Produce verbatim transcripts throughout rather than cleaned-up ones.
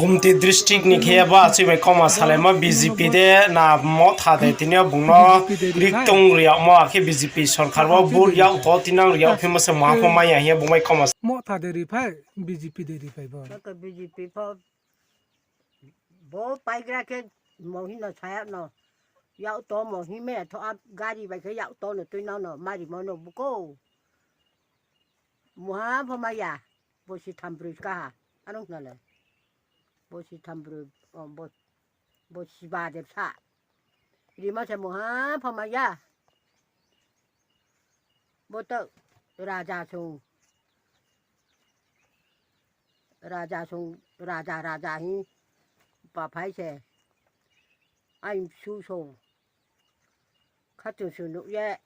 Gumti district ni khe bo achai bai kauma salaimo B J P de na Motha de tini yo bung no riktung ri yagmo akhe B J P sorkar wo vote yak to tinang ri yag phimo se maha pho mai ya hing ye bung bai kauma sa. Motha de ri phai, B J P de ri phai bo. Bo paigra khe mo hing no sa yag no. Yak to mo hing me tho a gari bai khe yak to no tuinang no marimo no buko. Maha pho mai ya. Bo si thambroi kaha. Anung khna le. Bo si thambroi, bo siba de bsa. Rima se maha pho mai ya. Bo to raja song. Raja song, raja, raja hing. Paphai se. Aing bsu song. Khatung su nuh ye.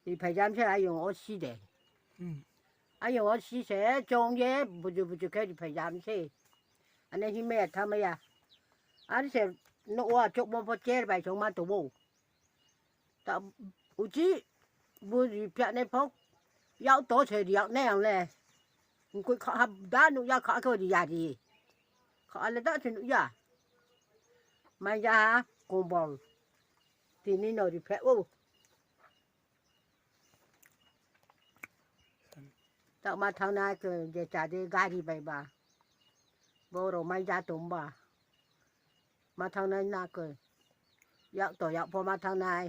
Riphai jam se ayong o si de. Ayong o si se chong ye buju buju khe riphai jam se. Ane hing mai ya tha mai ya. Are se nouh wo achouhmo pho cher bai song ma tong ou. Ta uchih bo ri phianai pho. Yak to se ri yag nai ang le. Mkoih kha ha da nuh ya kha khe ri ya ri. Kha le da se nuh ya. Mai ya ha kombol. Tini no ri pheh ou. Tao ma thanng nai khe je cha de gari bai ba. Bo rao mai ja tong ba. Ma thanng nai na khe. Yak to yak pho ma thanng nai.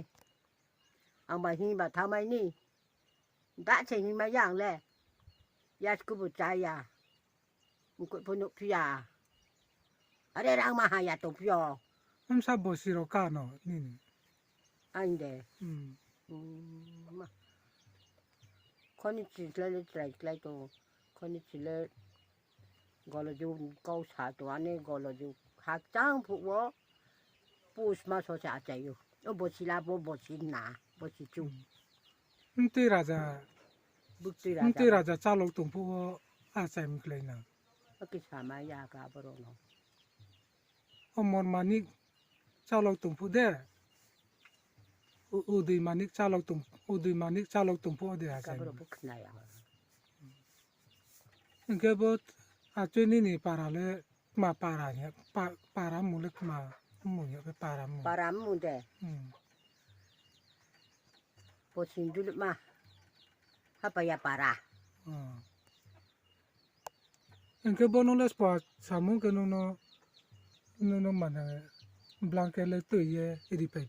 Ang bai hing ba thanng mai ni. Da se hing mai ya ang le. Ya skubu chá ya. Mkoih pho nuhphi ya. Are rang ma ha ya tongphi yo. Amsa bosi rao ka no nini? Aing de. Khoni chi klái le chrai klái tong. Khoni chi le goloju kau sa tong, ani goloju hakchang phuh wo pus ma so se achai ou. O bosi la bo bosi na, bosi chu. Mtui raja, mtui raja chálao tong phuh wo achai mi klái na. Kisa ma ya ka boro no. O Mor Manik chálao tong phuh de. Udoi Manik chálao tong, Udoi Manik chálao tong phuh wo de achai mi. Hing khe bo achoi nini para le kma para hing, para mmung le kma mmung hing khe para mmung. Para mmung de. Bo sindulma. Hapaya para. Hing khe bo no le spo samung khe nono, nono mane blanket le tui ye riphai